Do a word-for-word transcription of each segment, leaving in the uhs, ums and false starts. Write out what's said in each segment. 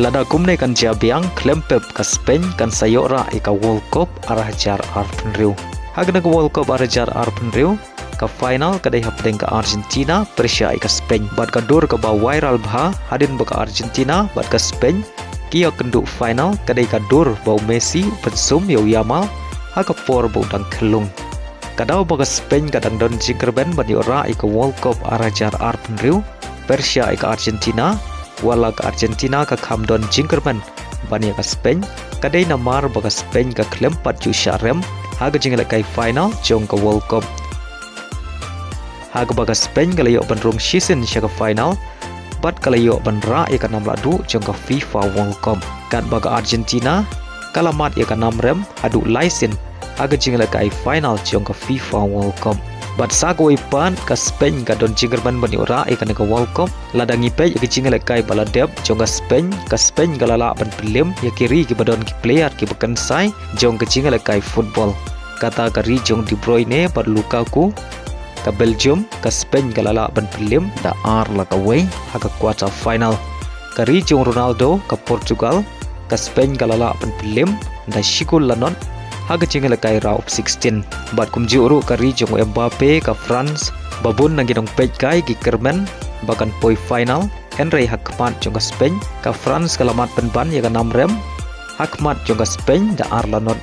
Lada kumne kan jia biang, khlem pep ka Spain kan sa ïoh rah ïa ka World Cup ar hajar arphew hynriew. Ha kane ka World Cup ar hajar arphew hynriew, ka final ka dei hapdeng ka Argentina pyrshah ïa ka Spain. Bad ka dur kaba viral bha hadien ba ka Argentina bad ka Spain ki ïakynduh final ka dei ka dur ba u Messi u pynsum ïa u Yamal ha ka por ba u dang khyllung. Ka daw ba ka Spain ka dang don jingkyrmen ban ïoh rah ïa ka World Cup ar hajar arphew hynriew pyrshah ïa ka Argentina, wat la ka Argentina ka kham don jingkyrmen ban ïa ka Spain, ka dei namar ba ka Spain ka khlem pat ju shah rem ha ka jingïalehkai final jong ka World Cup. Ha kaba ka Spain ka la ïoh ban rung shisien sha ka final bad ka la ïoh ban rah ïa ka nam lahduh jong ka FIFA World Cup, katba ka Argentina ka la mad ïa ka nam rem haduh lai sien ha ka jingïalehkai final jong ka FIFA World Cup. Bad sa kawei pat, ka Spain ka don jingkyrmen ban ïoh rah ïa kane ka World Cup. Lada ngi peit ïa ka jingïalehkai ba la dep jong ka Spain, ka Spain ka la lah ban pynlem ïa ki ri kiba don ki player kiba kynsai jong ka jingïalehkai football, kata ka ri jong De Bruyne bad Lukaku. Ka Belgium, ka Spain ka la lah ban pynlem da ar la kawei ha ka quarter final. Ka ri jong Ronaldo, ka Portugal, ka Spain ka la lah ban pynlem da shi gol la not ha ka jingïalehkai round of sixteen. Bad kumjuh ruh ka ri jong Mbappe, ka France, ba bun na ki nongpeitkai ki kyrmen ba kan poi final, hynrei ha khmat jong ka Spain, ka France ka la mad pynban ïa ka nam rem ha khmat jong ka Spain da ar la not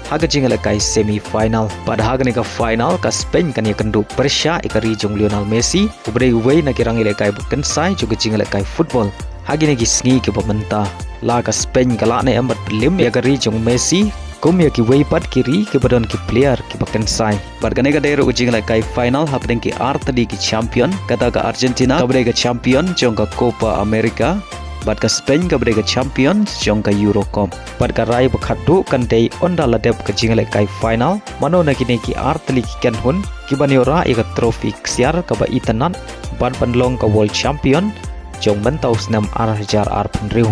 ha ka jingïalehkai semi final. Bad ha kane ka final, ka Spain kan ïakynduh pyrshah ïa ka ri jong Lionel Messi, uba dei uwei na ki rangïalehkai ba kynsai jong ka jingïalehkai football ha kine ki sngi kiba mynta. La ka Spain ka lah ne em ban pynlem ïa ka ri jong Messi kum ïa kiwei pat ki ri kiba don ki player kiba kynsai? Bad kane ka dei ruh ka jingïalehkai final hapdeng ki artylli ki champion, kata ka Argentina kaba dei ka champion jong ka Copa America, bad ka Spain kaba dei ka champion jong ka Euro Cup. Bad ka rai ba khatduh kan dei ynda la dep ka jingïalehkai final, mano na kine ki artylli ki kynhun ki ban ïoh rah ïa ka trophy ksiar kaba itynnad bad ban long ka world champion jong mynta u snem ar hajar arphew hynriew.